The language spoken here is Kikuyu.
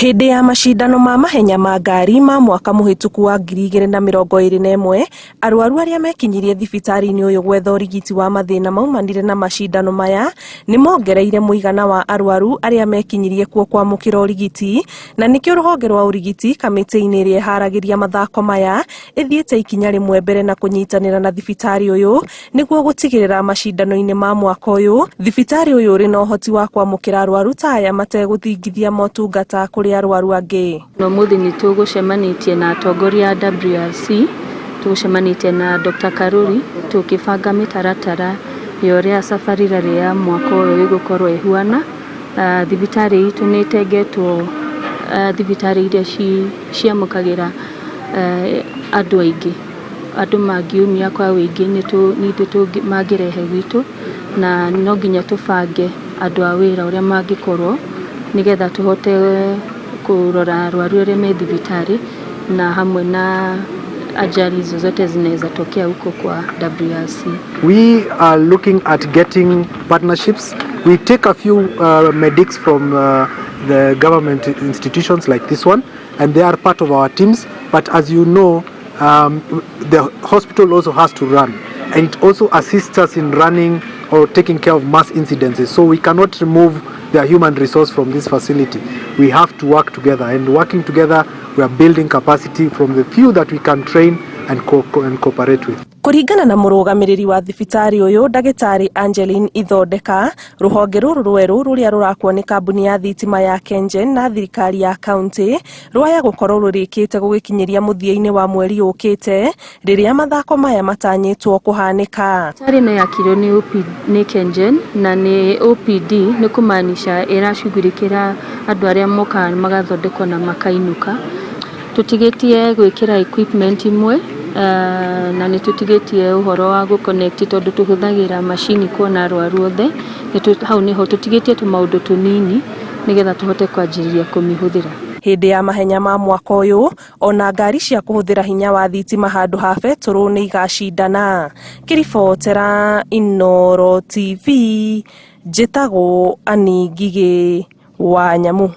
Hĩndĩ ya macindano ma mahenya ma ngari ma mwaka mũhĩtũku wa 2021, arwaru arĩa mekinyirie thibitarĩ-inĩ ũyũ gwetha ũrigiti wa mathĩna maumanire na macindano maya nĩmongereire mũigana wa arwaru arĩa mekinyirie kuo kwamũkĩra ũrigiti, na nĩkĩo rũhonge rwa ũrigiti kamĩtĩ-inĩ ĩrĩa ĩharagĩria mathako maya ĩthiĩte ikinya rĩmwe mbere na kũnyitanĩra na thibitarĩ ũyũ nĩguo gũtigĩrĩra macindano-inĩ ma mwaka ũyũ thibitarĩ ũyũ ũrĩ na ũhoti wa kwamũkĩra arwaru ta aya mategũthingithia motungata kũrĩ arwaru angĩ. Na ũmũthĩ nĩ tũgũcemanĩtie na atongoria a WRC, tũgũcemanĩtie na Dr. Karuri tũkĩbanga mĩtaratara ya ũrĩa Safari Rally ya mwaka ũyũ ĩgũkorwo ĩhuana. Thibitarĩ itũ nĩ ĩtengetwo thibitarĩ iria ciamũkagĩra andũ aingĩ, andũ mangiumia kwa wĩingĩ nĩ ithuĩ mangĩrehe gwitũ, na no nginya tũbange andũ a wĩra ũrĩa mangĩkorwo nĩgetha tũhote kũrora arwaru arĩa me thibitarĩ na hamwe na ajali zozote zinaweza tokea huko kwa WRC. We are looking at getting partnerships. We take a few medics from the government institutions like this one, and they are part of our teams. But as you know, the hospital also has to run, and it also assists us in running or taking care of mass incidences. So we cannot remove the human resource from this facility. We have to work together, and working together, we are building capacity from the few that we can train and cooperate with. Kũringana na mũrũgamĩrĩri wa thibitarĩ ũyũ, Ndagĩtarĩ Angeline Ithondeka, rũhonge rũrũ rwerũ rũrĩa rũrakwo nĩ kambuni ya thitima ya KenGen na thirikari ya kaunti rwaya gũkorwo rũrĩkĩte gũgĩkinyĩria mũthia-inĩ wa mweri ũkĩte rĩrĩa mathako maya matanyĩtwo kũhanĩka. Thibitarĩ ĩno yakirwo nĩ OP, nĩ KenGen na nĩ OPD, nĩ kũmaanisha ĩracugurikĩra andũ arĩa mokaga magathondekwo na makainũka. Tũtigĩtie gwĩkĩra equipment imwe na nĩ tũtigĩtie ũhoro wa gũ connect tondũ tũhũthagĩra macini kuona arwaru othe. Hau nĩho tũtigĩtie tũmaũndũ tũnini nĩgetha tũhote kwanjĩrĩria kũmĩhũthĩra. Hĩndĩ ya mahenya ma mwaka ũyũ, ona ngari cia kũhũthĩra hinya wa thitima handũ ha betũrũ nĩ igacindana. Ngĩribotera Inooro TV, njĩtagwo Annie Ngigĩ wa Nyamu.